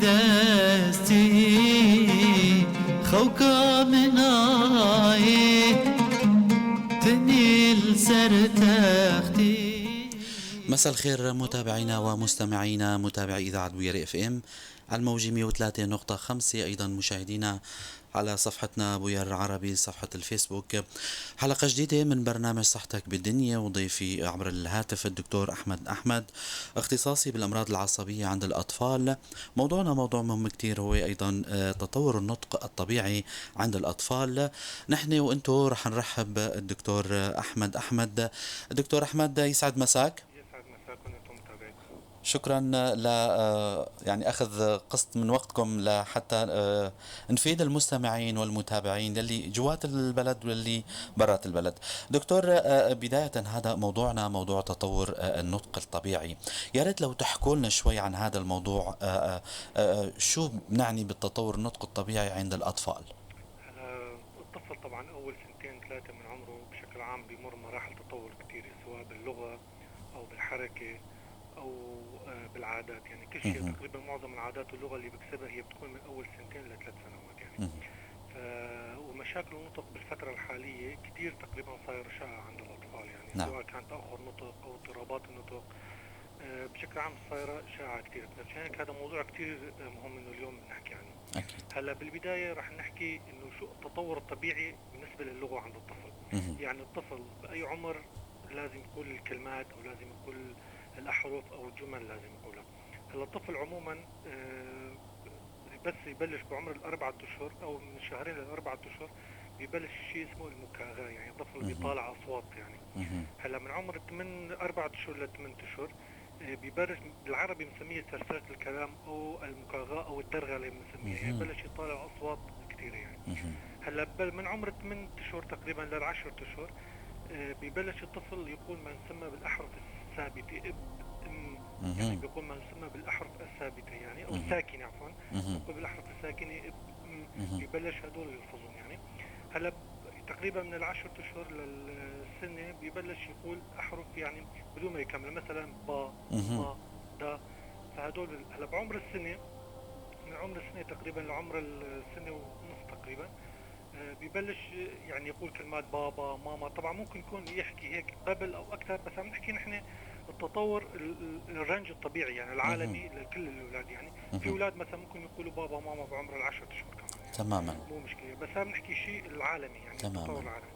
دستي خوكا مناي تنيل سر تختي. مساء الخير متابعينا ومستمعينا، متابعي إذاعة بوير FM على الموجة 103.5، أيضا مشاهدينا على صفحتنا بوير عربي صفحة الفيسبوك. حلقة جديدة من برنامج صحتك بالدنيا، وضيفي عبر الهاتف الدكتور أحمد أحمد، اختصاصي بالأمراض العصبية عند الأطفال. موضوعنا موضوع مهم كتير، هو أيضا تطور النطق الطبيعي عند الأطفال. نحن وإنتو رح نرحب الدكتور أحمد أحمد. الدكتور أحمد، يسعد مساك. يسعد مساكم انتم متابعيكم. شكرا ل يعني اخذ قسط من وقتكم لحتى نفيد المستمعين والمتابعين للي جوات البلد واللي برات البلد. دكتور، بداية هذا موضوعنا موضوع تطور النطق الطبيعي، يا ريت لو تحكوا لنا شوي عن هذا الموضوع، شو بنعني بالتطور النطق الطبيعي عند الأطفال؟ هلا الطفل طبعا اول سنتين ثلاثة من عمره بشكل عام بيمر مراحل تطور كثيرة، سواء باللغة او بالحركة او بالعادات، يعني كل شيء تقريبا معظم العادات واللغة اللي بكسبها هي بتكون من اول سنتين لثلاث سنوات يعني. ومشاكل النطق بالفترة الحالية كثير تقريبا صاير شائعة عند الاطفال يعني. نعم. سواء كان تاخر نطق او اضطرابات النطق بشكل عام صايرة شائعة كثير، فمشان هيك هذا موضوع كثير مهم انه اليوم نحكي عنه. أكيد. هلا بالبداية رح نحكي انه شو التطور الطبيعي بالنسبة للغة عند الطفل. يعني الطفل باي عمر لازم يقول الكلمات او لازم يقول الاحرف او الجمل لازم يقولها. هلا الطفل عموما بس يبلش بعمر ال4 اشهر او من شهرين لل4 اشهر ببلش شيء اسمه المكاغاة، يعني الطفل بيطالع اصوات يعني. هلا من عمر 8 4 اشهر ل8 اشهر ببلش، بالعربي بنسميه سرسرة الكلام او المكاغاة او الدرغلة بنسميها، يعني بلش يطالع اصوات كثيرة يعني. هلا من عمر 8 اشهر تقريبا لل10 اشهر ببلش الطفل يقول ما يسمى بالاحرف الثابتة، اب، ام، يعني بيقول ما يسمى بالاحرف الثابتة يعني او الساكنة عفوا، بيقول بالاحرف الساكنة اب، ام، ببلش هدول يلفظون يعني. هلا تقريبا من ال10 اشهر للسنة ببلش يقول احرف يعني بدون ما يكمل، مثلا با، ما، دا، فهدول. هلا بعمر السنه، من عمر السنة تقريبا لعمر السنة ونص تقريبا ببلش يعني يقول كلمات بابا، ماما. طبعا ممكن يكون يحكي هيك قبل او اكثر، بس عم نحكي نحن التطور ال range الطبيعي يعني العالمي لكل الاولاد يعني. في اولاد مثلا ممكن يقولوا بابا ماما بعمر ال10 اشهر كمان يعني. مو مشكله، بس عم نحكي شيء العالمي يعني التطور العالمي.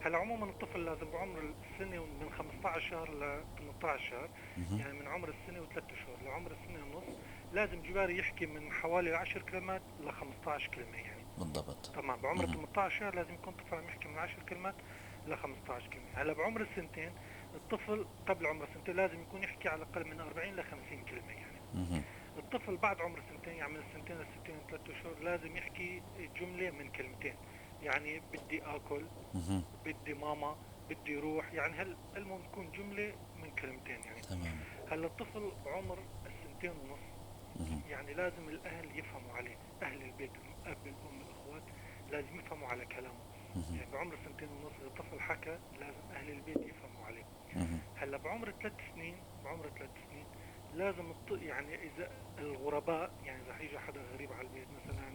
هلا عموما الطفل لازم بعمر السنة من 15 شهر ل 18 شهر، يعني من عمر السنة و3 اشهر لعمر السنة ونص، لازم جباري يحكي من حوالي 10 كلمات ل 15 كلمة يعني. تمام. بعمر 18 شهر لازم يكون طفل عم يحكي من 10 كلمات ل 15 كلمة. هلا بعمر السنتين، الطفل قبل عمر السنتين لازم يكون يحكي على الاقل من 40 ل 50 كلمة يعني. الطفل بعد عمر السنتين، يعني من السنتين للسنتين و3 اشهر، لازم يحكي جملة من كلمتين، يعني بدي اكل، بدي ماما، بدي روح، يعني هل المهم تكون جملة من كلمتين يعني. هلا الطفل بعمر السنتين ونص يعني لازم الاهل يفهموا عليه، اهل البيت، الاب، الام، الاخوات، لازم يفهموا على كلامه. يعني بعمر السنتين ونص اذا الطفل حكى لازم اهل البيت يفهموا عليه. هلا بعمر 3 سنين، بعمر 3 سنين لازم يعني اذا الغرباء، يعني اذا حيجي حدا غريب على البيت مثلا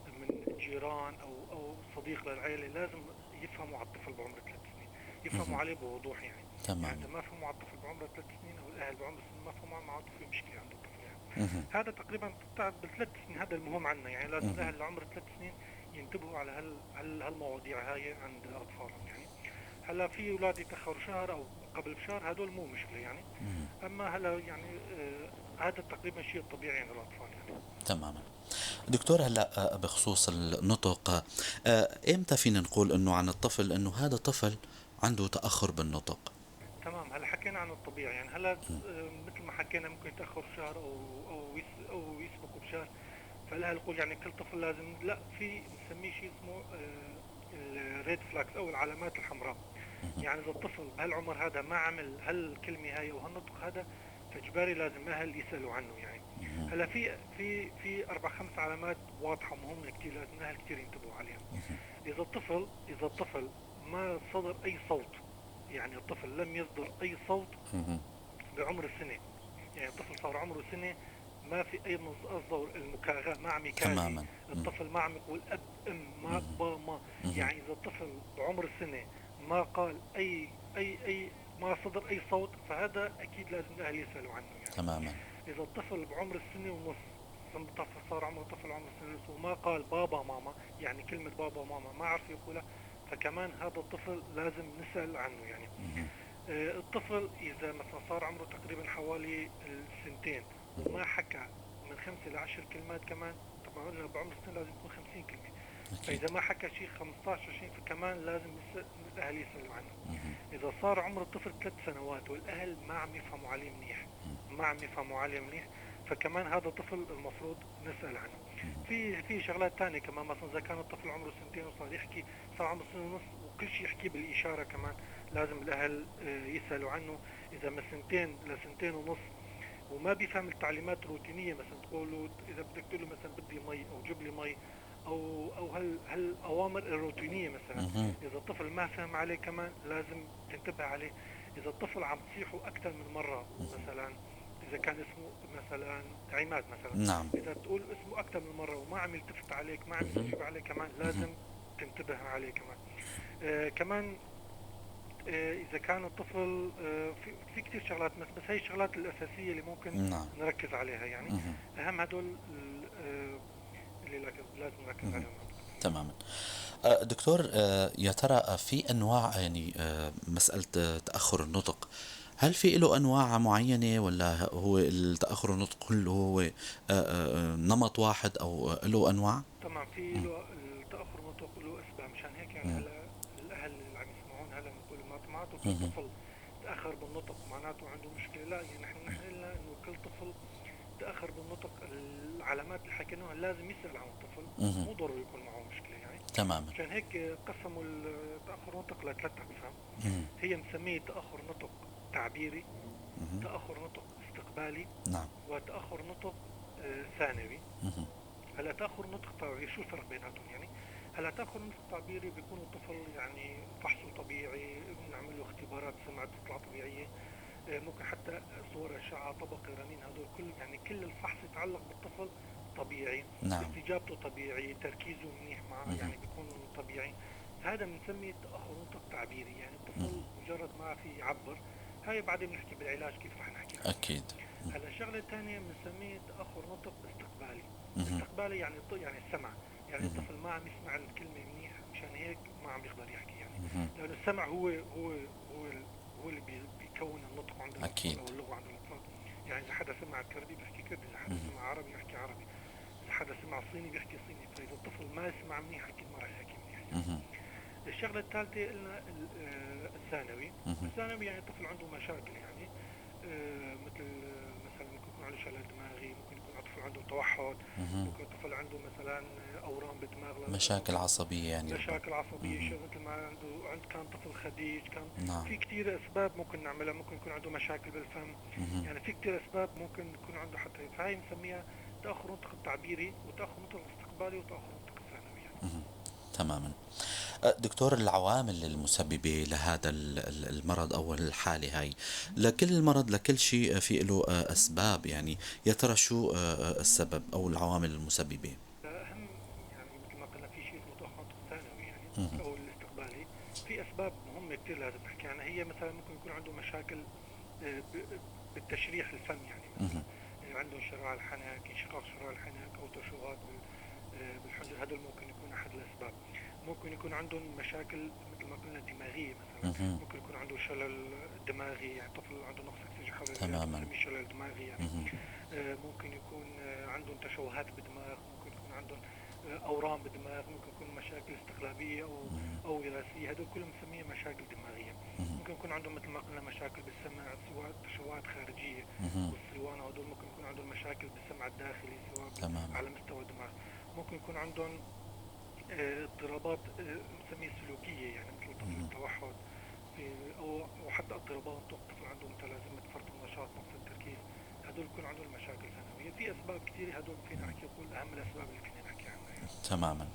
من جيران او صديق للعائله، لازم يفهموا على الطفل بعمر 3 سنين، يفهموا عليه بوضوح يعني. يعني اذا ما فهموا على الطفل بعمر 3 سنين او الاهل بعمر سنين ما فهموا، معناته في مشكلة عند الطفل يعني. هذا تقريبا بال3 سنين هذا المهم عندنا، يعني لازم الاهل لعمر 3 سنين ينتبهوا على هالمواضيع هاي عند اطفالهم يعني. هلا في اولاد يتاخروا شهر او قبل بشهر، هدول مو مشكلة يعني. اما هلا يعني هذا تقريبا شيء طبيعي عند الاطفال يعني. تماما. دكتور، هلا بخصوص النطق، امتى فينا نقول انه عن الطفل انه هذا طفل عنده تاخر بالنطق؟ تمام. هلا حكينا عن الطبيعي يعني. هلا مثل ما حكينا ممكن يتاخر شهر او يسبقوا بشهر، فالاهل يقول يعني كل طفل لازم، لا، في بنسميه شيء اسمه ال red flags او العلامات الحمراء. يعني اذا الطفل بهالعمر هذا ما عمل هالكلمة هاي او هالنطق هذا، فاجباري لازم اهل يسالوا عنه يعني. هلا في اربع خمس علامات واضحة مهمة كثير لازم الاهل كثير ينتبهوا عليها. اذا الطفل ما صدر اي صوت، يعني الطفل لم يصدر اي صوت بعمر السنه، يعني الطفل صار عمره سنة ما في اي مصدر المكاغاة، ما عم يكاغي. تماما. الطفل ما عم يقول اب، ام، ما، با، ما. يعني اذا الطفل بعمر السنة ما قال اي اي اي ما صدر اي صوت، فهذا اكيد لازم الاهل يسالوا عنه يعني. تماما. اذا الطفل بعمر السنة ونص، صار عمر الطفل عمر السنة ونص وما قال بابا ماما، يعني كلمة بابا ماما ما عرف يقولها، فكمان هذا الطفل لازم نسال عنه يعني. الطفل اذا مثلا صار عمره تقريبا حوالي السنتين وما حكى من 5 ل 10 كلمات، كمان طبعا قلنا بعمر السنة لازم يكون 50 كلمة. فاذا ما حكى شيء 15 20 فكمان لازم الاهل يسالوا عنه. اذا صار عمر الطفل 3 سنوات والاهل ما عم يفهموا عليه منيح، ما عم يفهموا عليه منيح، فكمان هذا الطفل المفروض نسال عنه. في شغلات ثانية كمان، مثلا اذا كان الطفل عمره سنتين وصار يحكي، صار عمره سنة ونص وكل شيء يحكيه بالاشارة، كمان لازم الاهل يسالوا عنه. اذا من سنتين لسنتين ونص وما بيفهم التعليمات الروتينية، مثلا تقول اذا بدك تقول له مثلا بدي مي او جيب لي مي او هالاوامر الروتينية مثلا، اذا الطفل ما فهم عليه كمان لازم تنتبه عليه. اذا الطفل عم تصيحه اكثر من مرة، مثلا اذا كان اسمه مثلا عماد مثلا، نعم، اذا تقول اسمه اكثر من مرة وما عم يلتفت عليك، ما عم يستجيب عليك، كمان لازم تنتبه عليه كمان. كمان اذا كان الطفل في كثير شغلات، بس هي الشغلات الاساسية اللي ممكن نركز عليها يعني. اهم هدول اللي لازم نركز عليهم. تماما. دكتور، يا ترى في انواع يعني مسالة تاخر النطق، هل في له انواع معينة ولا هو التاخر النطق كله هو نمط واحد او له انواع؟ طبعا في له التاخر النطق له اسباب، مشان هيك يعني هلا الاهل اللي عم يسمعون هلا بنقول معناته كل طفل تاخر بالنطق معناته عنده مشكلة، لا، يعني نحن قلنا انه كل طفل تاخر بالنطق العلامات اللي حكيناها لازم يسال عن الطفل، مو ضروري يكون معه مشكلة يعني. تماما. مشان هيك قسموا التاخر النطق لثلاث اقسام. هي مسميه تاخر نطق تعبيري، تاخر نطق استقبالي، نعم، وتاخر نطق ثانوي. هلا تاخر نطق تعبيري شو الفرق بيناتهم يعني؟ هلا تاخر نطق تعبيري بيكون الطفل يعني فحصه طبيعي، بنعمل له اختبارات سمع بتطلع طبيعية، ممكن حتى صور اشعه، طبقي، رنين، هدول كل يعني كل الفحص يتعلق بالطفل طبيعي. نعم. استجابته طبيعي، تركيزه منيح مع يعني بيكون طبيعي. هذا بنسميه تاخر نطق تعبيري، يعني الطفل مجرد ما في يعبر. هاي بعدين بنحكي بالعلاج كيف رح نحكي عنه. اكيد. هلا الشغلة الثانية بنسميه تاخر نطق استقبالي. استقبالي يعني يعني السمع، يعني الطفل ما عم يسمع الكلمة منيح، مشان هيك ما عم يقدر يحكي يعني. لانه السمع هو هو هو هو اللي بيكون النطق عند الاطفال او اللغة عند الاطفال. يعني اذا حدا سمع كردي بيحكي كردي، اذا حدا سمع عربي بيحكي عربي، اذا حدا سمع صيني بيحكي صيني. فاذا الطفل ما سمع منيح اكيد ما راح يحكي منيح يعني. الشغلة الثالثة قلنا الثانوي. الثانوي يعني الطفل عنده مشاكل يعني، مثل مثلا ممكن يكون عنده شلل دماغي، ممكن يكون الطفل عنده توحد، ممكن الطفل عنده مثلا اورام بالدماغ، مشاكل عصبية يعني، مشاكل عصبية، شيء مثل ما عنده كان طفل خديج، كان نعم. في كثير اسباب ممكن نعملها، ممكن يكون عنده مشاكل بالفم، يعني في كثير اسباب ممكن يكون عنده حتى. فهي بنسميها تاخر نطق التعبيري وتاخر نطق الاستقبالي وتاخر نطق الثانوي يعني. تماما. دكتور، العوامل المسببة لهذا المرض أو الحالة هاي، لكل المرض لكل شيء في له أسباب يعني، يا ترى شو السبب أو العوامل المسببة؟ أهم يعني مثل ما قلنا في شيء اسمه تأخر الثانوي يعني أو الاستقبالي، في أسباب مهمة كثير لازم نحكي عنها. هي مثلا ممكن يكون عنده مشاكل بالتشريح الفم يعني، مثلا عنده شراع الحنك، انشقاق شراع الحنك أو تشوهات بالحنجرة، هذول ممكن يكون أحد الأسباب. ممكن يكون عندهم مشاكل مثل ما قلنا دماغية مثلا، ممكن يكون عنده شلل دماغي يعني طفل عنده نقص اكسجين حول تماما شلل دماغي يعني. ممكن يكون عندهم تشوهات بالدماغ، ممكن يكون عندهم اورام بالدماغ، ممكن يكون مشاكل استقلابيه او وراثية، هدول كلهم بنسميها مشاكل دماغية. ممكن يكون عندهم مثل ما قلنا مشاكل بالسمع سواء تشوهات خارجية والصوان، هدول ممكن يكون عندهم مشاكل بالسمع الداخلي سواء على مستوى الدماغ. ممكن يكون عندهم اضطرابات بنسميها سلوكية يعني مثل طفل التوحد او حتى اضطرابات طفل عنده متلازمة فرط النشاط، نقص التركيز، هدول بيكون عندهم مشاكل ثانوية. في اسباب كثيرة هدول فينا نحكي نقول اهم الاسباب اللي فينا نحكي عنها يعني. تماما.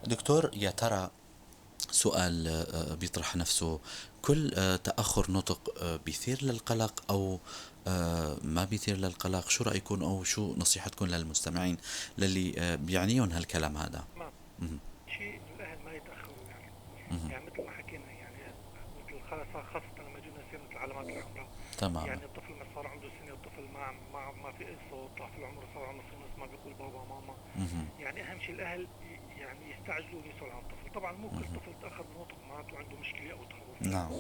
دكتور، يا ترى سؤال بيطرح نفسه، كل تأخر نطق بيثير للقلق أو ما بيثير للقلق؟ شو رأيكم أو شو نصيحتكم للمستمعين للي بيعنيهم هالكلام هذا؟ شيء إنه الأهل ما يتأخروا يعني. يعني مثل ما حكينا، يعني مثل خاصة لما جبنا سيرة العلامات الحمراء. تمام. يعني الطفل ما صار عنده سنة، الطفل ما في أي صوت، طفل عمره صار عمره سنة ونص ما بيقول بابا ماما. يعني أهم شيء الأهل يعني يستعجلوا ويسألوا عن الطفل. طبعا مو كل طفل تأخر بالنطق معناته عنده مشكلة أو تخوف. نعم.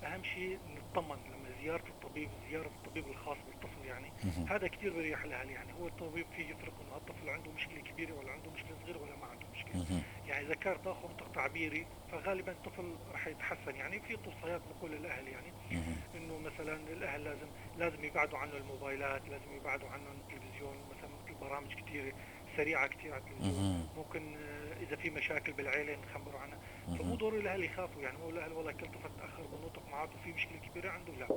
أهم شيء نطمن لما زيارة الطبيب الخاص بالطفل، يعني هذا كثير بريح الأهل. يعني هو الطبيب فيه يفرق إنه الطفل عنده مشكلة كبيرة ولا عنده مشكلة صغيرة ولا ما عنده مشكلة. يعني إذا كان تأخر نطق تعبيري فغالبا الطفل رح يتحسن. يعني في توصيات بقول للأهل، يعني إنه مثلا الأهل لازم يبعدوا عنه الموبايلات، لازم يبعدوا عنه التلفزيون، مثلا مثل برامج كثيرة سريعة كثير على التلفزيون. ممكن إذا في مشاكل بالعيلة نخبروا عنها. فمو ضروري الأهل يخافوا، يعني مو الأهل والله كل طفل تأخر بالنطق معناته في مشكلة كبيرة عنده، لا.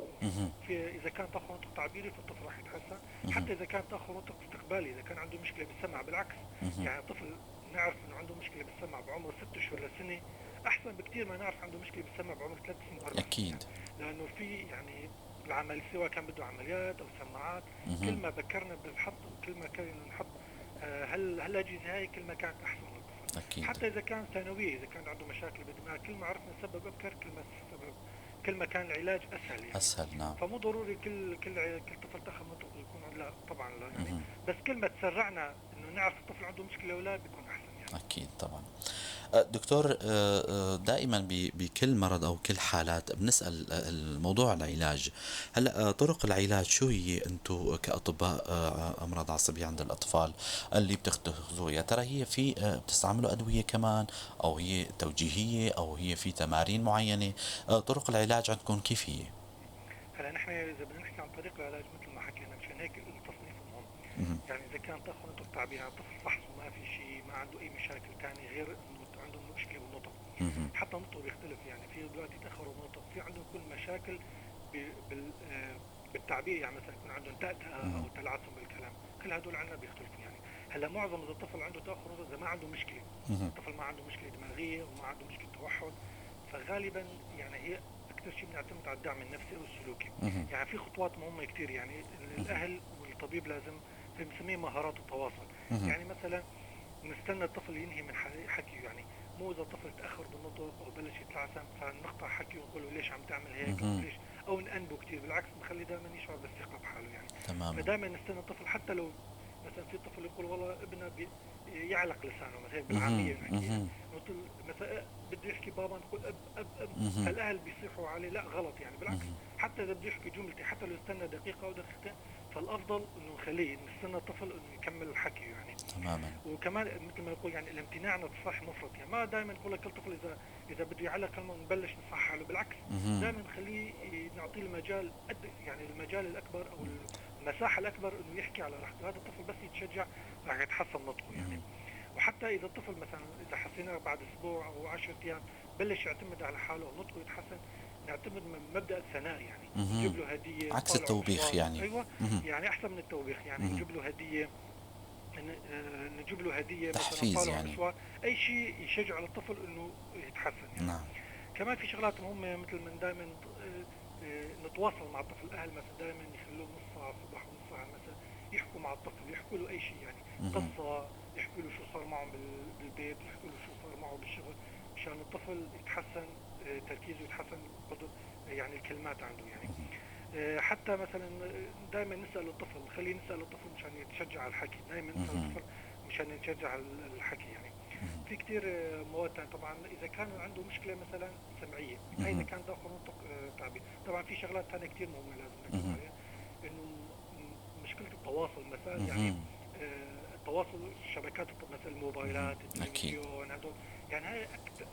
في إذا كان تأخر نطق تعبيري فالطفل راح يتحسن. حتى إذا كان تأخر نطق استقبالي، إذا كان عنده مشكلة بالسمع بالعكس. يعني طفل نعرف إنه عنده مشكلة بالسمع بعمر 6 أشهر لسنة أحسن بكثير ما نعرف عنده مشكلة بالسمع بعمر 3 سنين 4 سنين. أكيد. لأنه في يعني العمل سواء كان بده عمليات أو سماعات، كل ما بكرنا بالحط، كل ما كان نحط هالأجهزة هاي كل ما كانت أحسن للطفل. أكيد. حتى إذا كان ثانوية، إذا كان عنده مشاكل بالدماغ، كل ما عرفنا السبب أبكر كل ما كان العلاج أسهل يعني. أسهل. نعم. فمو ضروري كل طفل تأخر نطق يكون، لا طبعا لا يعني. بس كل ما تسرعنا إنه نعرف الطفل عنده مشكلة ولا بيكون أحسن يعني. أكيد طبعا. دكتور، دائما بكل مرض أو كل حالات بنسأل الموضوع العلاج. هلا طرق العلاج شو هي أنتم كأطباء أمراض عصبية عند الأطفال اللي بتاخذوها؟ يا ترى هي في بتستعملوا أدوية كمان، أو هي توجيهية، أو هي في تمارين معينة؟ طرق العلاج عندكم كيف هي؟ هلا نحن إذا بدنا نحكي عن طريق العلاج مثل ما حكينا، مشان هيك التصنيف مهم. يعني إذا كان تأخر نطق تعبيري عن طفل فحص وما في شيء، ما عنده أي مشاكل ثانية غير إنه عنده مشكلة بالنطق. حتى النطق بيختلف، يعني في دلوقتي تأخروا بالنطق، في عندهم كل مشاكل بالتعبير، يعني مثلا يكون عندهم تأتأة أو تلعثم بالكلام، كل هدول عندنا بيختلفوا يعني. هلا معظم إذا الطفل عنده تأخر نطق، إذا ما عنده مشكلة، الطفل ما عنده مشكلة دماغية وما عنده مشكلة توحد، فغالبا يعني هي أكثر شيء بنعتمد على الدعم النفسي والسلوكي. يعني في خطوات مهمة كثير، يعني الأهل والطبيب لازم بنسميه مهارات التواصل. يعني مثلا نستنى الطفل ينهي من حكيه، يعني مو إذا الطفل تأخر بالنطق أو بلش يتلعثم فنقطع حكيه ونقول له ليش عم تعمل هيك أو ليش، أو نأنبه كثير، بالعكس نخليه دائما يشعر بالثقة بحاله يعني. تماما. فدائما نستنى الطفل، حتى لو مثلا في طفل يقول والله ابنه يعلق لسانه مثلا بالعامية نحكي، مثلا بده يحكي بابا نقول أب أب أب، فالأهل بيصيحوا عليه، لا غلط يعني. بالعكس حتى إذا بده يحكي جملتي، حتى لو استنى دقيقة أو دقيقتين، فالأفضل إنه نخليه نستنى الطفل إنه يكمل الحكي يعني. تماما. وكمان مثل ما نقول يعني الامتناع عن التصحيح مفرط، يعني ما دائما نقول لكل طفل إذا بده يعلق كلمة نبلش نصحح له، بالعكس دائما نخليه نعطيه المجال يعني المجال الأكبر أو المساحة الأكبر إنه يحكي على راحته. هذا الطفل بس يتشجع راح يتحسن نطقه يعني. وحتى إذا الطفل مثلا إذا حسيناه بعد أسبوع أو 10 أيام بلش يعتمد على حاله ونطقه يتحسن، نعتمد من مبدأ الثناء يعني. نجيب له هدية، عكس التوبيخ يعني. أيوة. يعني أحسن من التوبيخ يعني. نجيب له هدية، نجيب له هدية تحفيز يعني، أي شيء يشجع الطفل إنه يتحسن يعني. نعم. كمان في شغلات مهمة مثل من دائما نتواصل مع الطفل، الأهل مثلا دائما يخلوه نص ساعة الصبح ونص ساعة مثلا يحكوا مع الطفل، يحكوا له أي شيء يعني، قصة، يحكوا له شو صار معه بالبيت، يحكوا له شو صار معه بالشغل، مشان الطفل يتحسن تركيزه، يتحسن يعني الكلمات عنده يعني. حتى مثلا دائما نسأل الطفل، خليه نسأل الطفل مشان يتشجع على الحكي، دائما نسأل الطفل مشان يتشجع على الحكي يعني. في كثير مواد ثانية طبعا إذا كان عنده مشكلة مثلا سمعية، هي إذا كان تأخر نطق تعبير، طبعا في شغلات ثانية كثير مهمة لازم نركز عليها، إنه مشكلة التواصل مثلا يعني التواصل، الشبكات مثلا الموبايلات، التلفزيون، هدول يعني هاي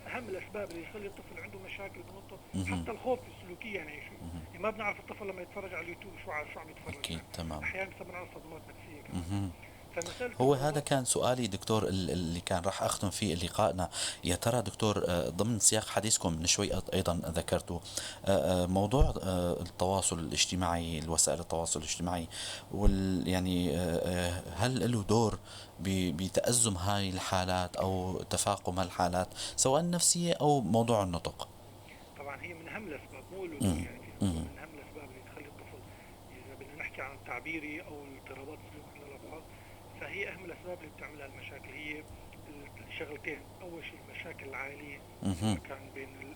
أهم الأسباب اللي يخلي الطفل عنده مشاكل بالنطق، حتى الخوف السلوكي يعني شو يعني ما بنعرف الطفل لما يتفرج على اليوتيوب شو عم يتفرج. أكيد تمام. أحيانا بسبب عن صدمات نفسية كمان. هو هذا كان سؤالي دكتور اللي كان راح أختم فيه لقائنا. يا ترى دكتور ضمن سياق حديثكم من شوي أيضا ذكرته موضوع التواصل الاجتماعي، الوسائل التواصل الاجتماعي، يعني هل له دور بتأزم هاي الحالات أو تفاقم هالحالات سواء النفسية أو موضوع النطق؟ طبعا هي من أهم الأسباب، مو له دور يعني، من أهم الأسباب اللي تخلي الطفل، إذا بدنا التعبيري او اضطرابات السلوك عند الاطفال. فهي اهم الاسباب اللي بتعملها المشاكل هي الشغلتين، اول شيء المشاكل العائلية كان بين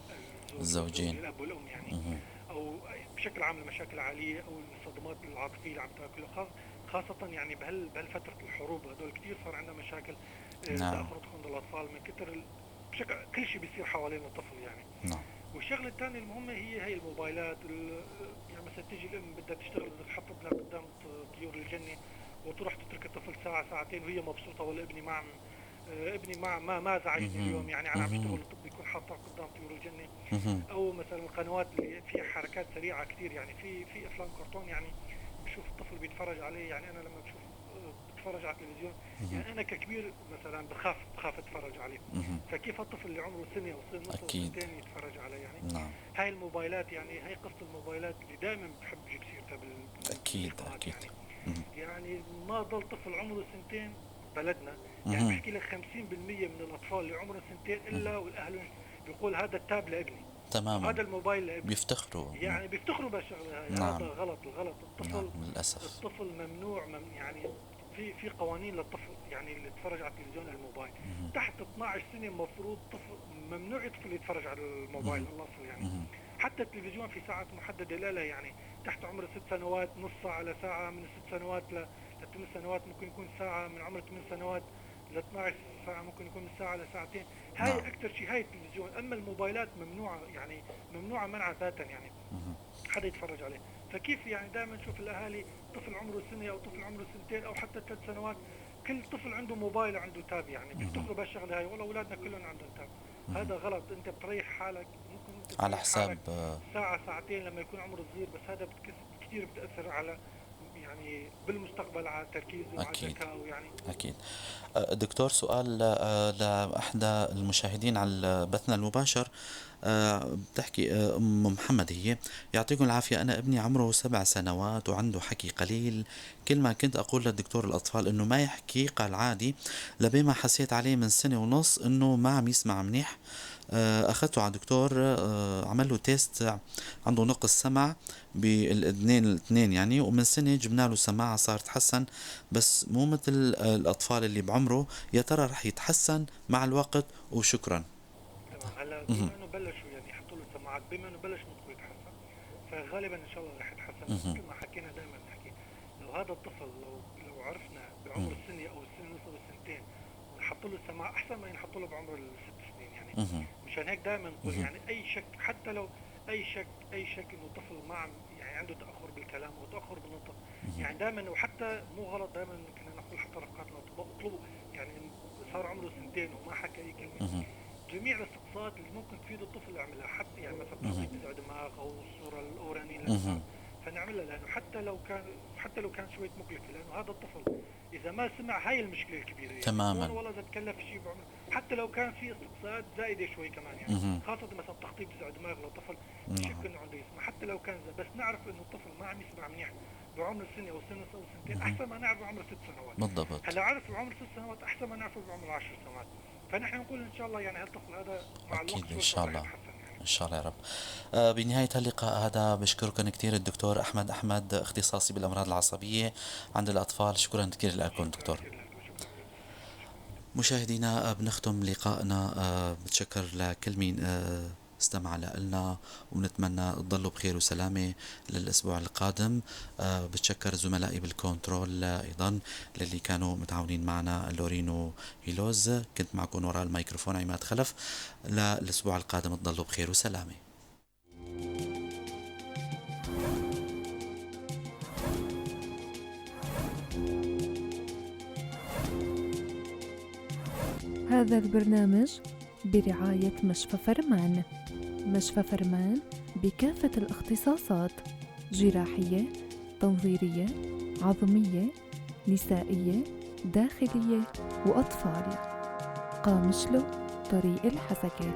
الزوجين الاب والام يعني، او بشكل عام المشاكل العائلية او الصدمات العاطفية اللي عم تاكلها، خاصة يعني بهالفترة الحروب هدول كثير صار عندنا مشاكل. نعم. تاخر عند الاطفال من كثر بشكل كل شيء بيصير حوالين الطفل يعني. نعم. والشغله الثانية المهمة هي الموبايلات، يعني مثلا تيجي الام بدها تشتغل بدها تحط ابنها قدام طيور الجنة وتروح تترك الطفل ساعة ساعتين وهي مبسوطة، ولا ابني ما عم ابني ما زعجني اليوم يعني انا عم اشتغل، بيكون حاطه قدام طيور الجنة. او مثلا القنوات اللي فيها حركات سريعة كثير، يعني في افلام كرتون يعني بشوف الطفل بيتفرج عليه، يعني انا لما بشوف بتفرج على التلفزيون يعني انا ككبير مثلا بخاف اتفرج عليه، فكيف الطفل اللي عمره سنة او سنة ونص او سنتين يتفرج عليه يعني. نعم. هاي الموبايلات يعني هاي قصة الموبايلات اللي دائما بحب جيب سيرتها اكيد اكيد يعني ما ضل طفل عمره سنتين بلدنا يعني بحكي لك 50% من الاطفال اللي عمرهم سنتين الا والاهل بيقول هذا التاب لابني، تماما، هذا الموبايل لابني، بيفتخروا يعني بيفتخروا بهالشغلة هاي. نعم. هذا غلط، الغلط الطفل. نعم. للاسف الطفل ممنوع يعني في قوانين للطفل يعني اللي يتفرج على التلفزيون الموبايل تحت 12 سنة المفروض طفل ممنوع الطفل يتفرج على الموبايل الاصل يعني. حتى التلفزيون في ساعات محددة لا يعني تحت عمر 6 سنوات نص ساعة لساعة، من 6 سنوات ل 8 سنوات ممكن يكون ساعة، من عمر 8 سنوات ل 12 ساعة ممكن يكون من ساعة لساعتين. هاي. نعم. اكثر شيء هاي التلفزيون. اما الموبايلات ممنوعة يعني ممنوعة منعا باتا يعني حدا يتفرج عليه. فكيف يعني دائما نشوف الاهالي طفل عمره سنة او طفل عمره سنتين او حتى 3 سنوات كل طفل عنده موبايل وعنده tab يعني بيفتخروا بهالشغلة هاي، والله اولادنا كلهم عندهم tab. هذا غلط، انت بتريح حالك ممكن انت على حساب ساعة ساعتين لما يكون عمره صغير، بس هذا كثير بتاثر على يعني بالمستقبل على تركيزه وعلى ذكائه يعني. اكيد. دكتور، سؤال لاحدى المشاهدين على بثنا المباشر، بتحكي ام محمد هي، يعطيكم العافية، انا ابني عمره 7 سنوات وعنده حكي قليل، كل ما كنت اقول للدكتور الاطفال انه ما يحكي قال عادي، لبما حسيت عليه من 1.5 سنة انه ما عم يسمع منيح، اخذته على دكتور، عمل له test، عنده نقص سمع بالاذنين الاثنين يعني، ومن سنة جبنا له سماعه صار تحسن، بس مو مثل الاطفال اللي بعمره، يا ترى رح يتحسن مع الوقت؟ وشكرا. تمام. هلا بما انه بلشوا يعني يحطوا له سماعات، بما انه بلش نطقه يتحسن، فغالبا ان شاء الله رح يتحسن. مثل ما حكينا دائما نحكي لو هذا الطفل لو عرفنا بعمر السنة او السنة ونص او السنتين ونحط له السماعة احسن ما ينحط له بعمر ال6 سنين يعني. مشان هيك دائما نقول يعني اي شك، حتى لو اي شك انه الطفل ما عم يعني عنده تاخر بالكلام او تاخر بالنطق يعني دائما، وحتى مو غلط دائما كنا نقول حتى رفقاتنا الاطباء اطلبوا يعني صار عمره 2 سنين وما حكى اي كلمة، جميع الاستقصاءات اللي ممكن تفيد الطفل اعملها، حتى يعني مثلا تخطيط جذع دماغ او الصورة الاورانيه فنعملها، لانه حتى لو كان شوية مكلفة، لانه هذا الطفل اذا ما سمع هاي المشكلة الكبيرة يعني. تماما. والله اذا تكلف شيء بعمره حتى لو كان في استقصاءات زائدة شوي كمان يعني، خاصة مثلا تخطيط جذع دماغ لطفل بشك انه عنده يسمع، حتى لو كان بس نعرف انه الطفل ما عم يسمع منيح بعمر السنة او سنة او سنتين احسن ما نعرف بعمر 6 سنوات. بالضبط. هلا عرف بعمر 6 سنوات احسن ما نعرفه بعمر 10 سنوات، فنحن نقول ان شاء الله يعني هالطفل هذا مع الوقت اكيد ان شاء الله يعني. ان شاء الله يا رب. بنهاية هاللقاء هذا بشكركم كثير الدكتور احمد احمد، اختصاصي بالامراض العصبية عند الاطفال، شكرا كثير لكم دكتور. مشاهدينا بنختم لقائنا، بتشكر لكل مين استمع لنا، ونتمنى تضلوا بخير وسلامة للأسبوع القادم. بتشكر زملائي بالكنترول أيضا للي كانوا متعاونين معنا، لورينو هيلوز، كنت معكم وراء الميكروفون عماد خلف. للأسبوع القادم تضلوا بخير وسلامة. هذا البرنامج برعاية مشفى فرمان. مشفى فرمان بكافة الاختصاصات: جراحية، تنظيرية، عظمية، نسائية، داخلية، وأطفال. قامشلو، طريق الحسكة.